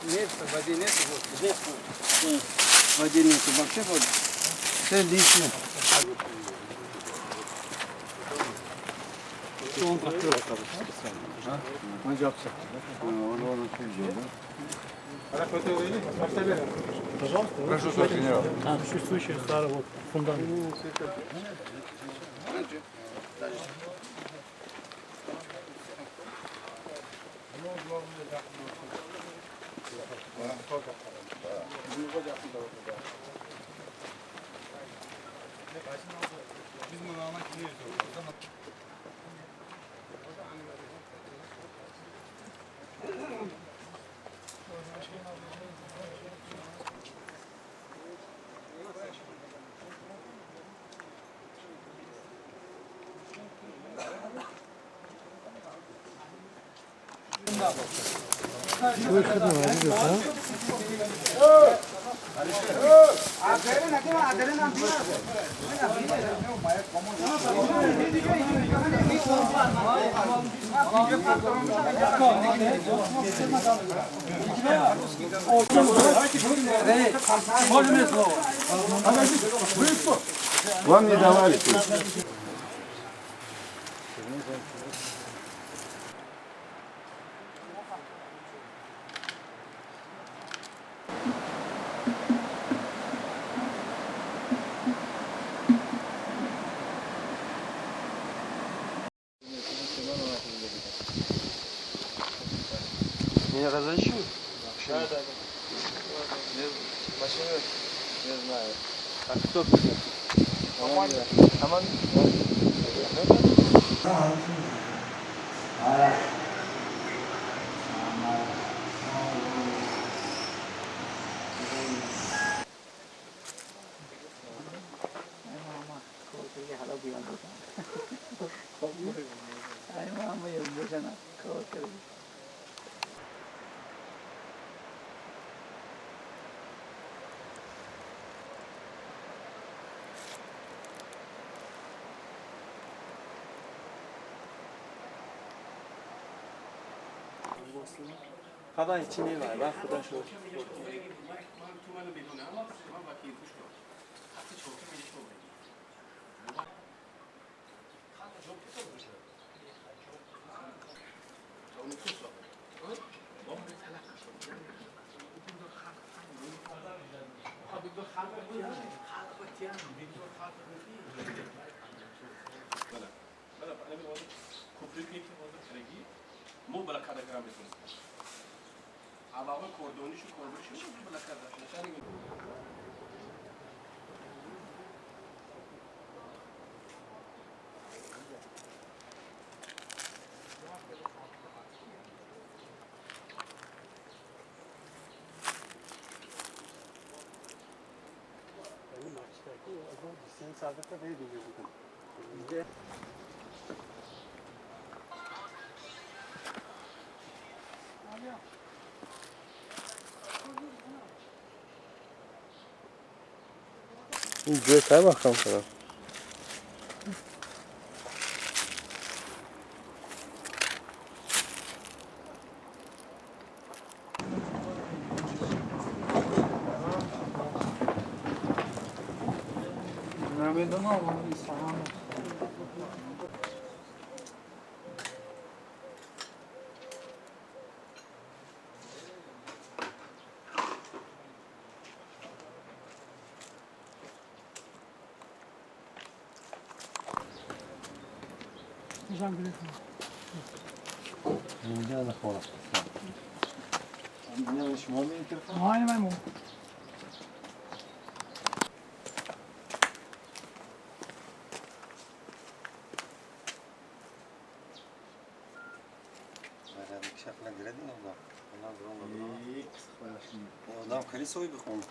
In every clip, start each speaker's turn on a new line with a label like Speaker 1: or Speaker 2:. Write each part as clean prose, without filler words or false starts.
Speaker 1: Нет, воды нет, вот здесь вот. Воды нет, вообще вот. Все лишнее.
Speaker 2: Прошу, товарищ генерал.
Speaker 3: Существующий старый вот фундамент.
Speaker 2: Вам не давали.
Speaker 1: Меня разрешили? Да, да, да. Машину не знаю. А кто придет? Команда. Команда?
Speaker 4: Хабар чӣ мебарад? Вақт худо шуд.
Speaker 1: Одам колесо бихом.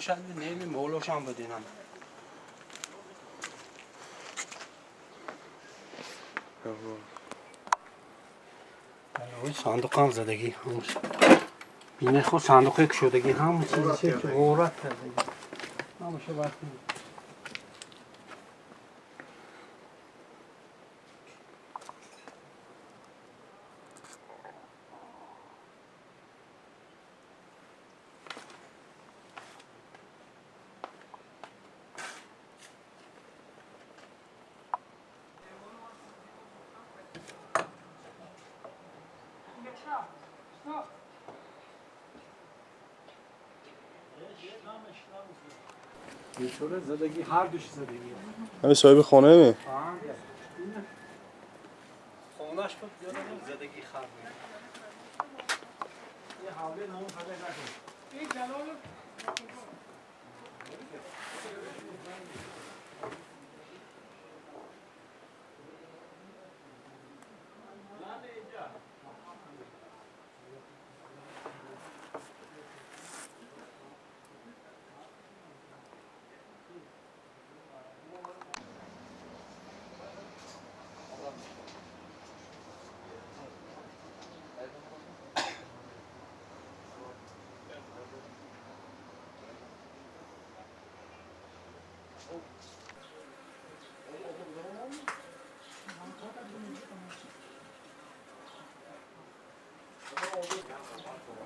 Speaker 1: Бошад, неми молошам будинам. Сандуқам задагӣ ҳамаш. Бине хо сандуқе кушодагӣ ҳама чизе ки ғорат кардагӣ. Ҳамаша вақт. بیچاره زدگی هر دوش زدگی.
Speaker 5: همین صاحب خانه می؟
Speaker 1: خونه‌اش بود یادم زدگی خر بود. یه حوله نمون فقط نکن.
Speaker 3: این جلال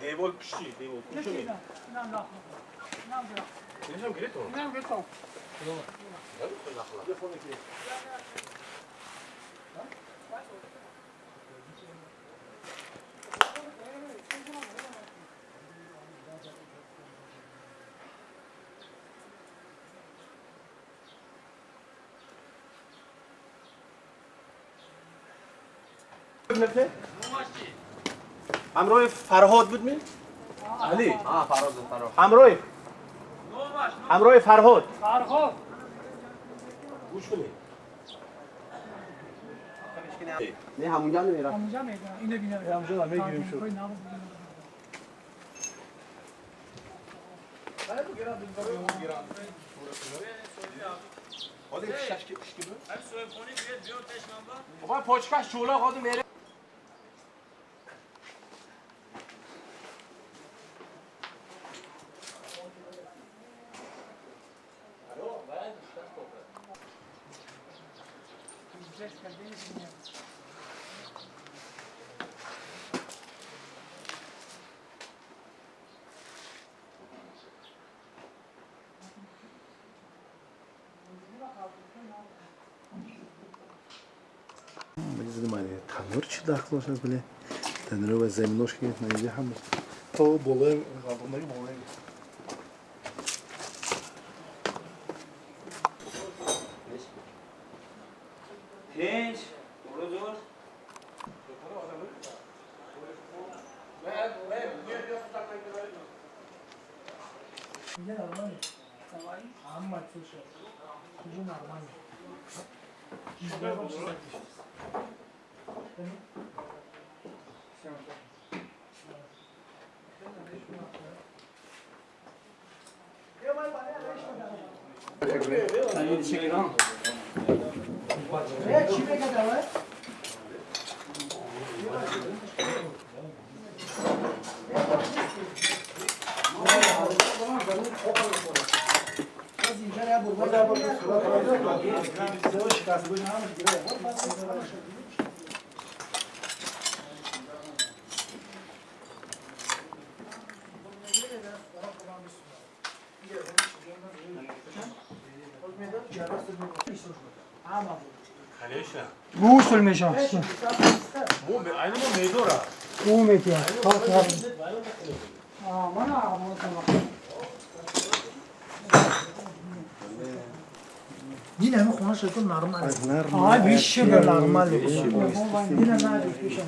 Speaker 5: دیوال پشتی دیوال پشتی می اینم گریتو
Speaker 3: اینم گریتو.
Speaker 4: همراه فرهاد بود می؟ علی
Speaker 1: فرهاد فرهاد.
Speaker 4: همراه فرهاد.
Speaker 3: فرهاد.
Speaker 5: گوش کنی.
Speaker 1: نه همونجا نمیرم.
Speaker 3: همونجا میگم. اینو بینم.
Speaker 4: همونجا میگیریم شد.
Speaker 5: بابا پاچکش چولا خواهد میره.
Speaker 6: Танур чӣ дахл дошт, бале танур ва заминош ки наиҷа ҳам то болои ғалбонаги болои.
Speaker 1: Пенҷ, برو.
Speaker 3: Гусул меша.
Speaker 5: Айнмо медора.
Speaker 3: او میتیا. آه من
Speaker 7: دین همه خونه شکل نرمال.
Speaker 3: آه بیشه
Speaker 7: نرمال.
Speaker 3: دین نه بیشه.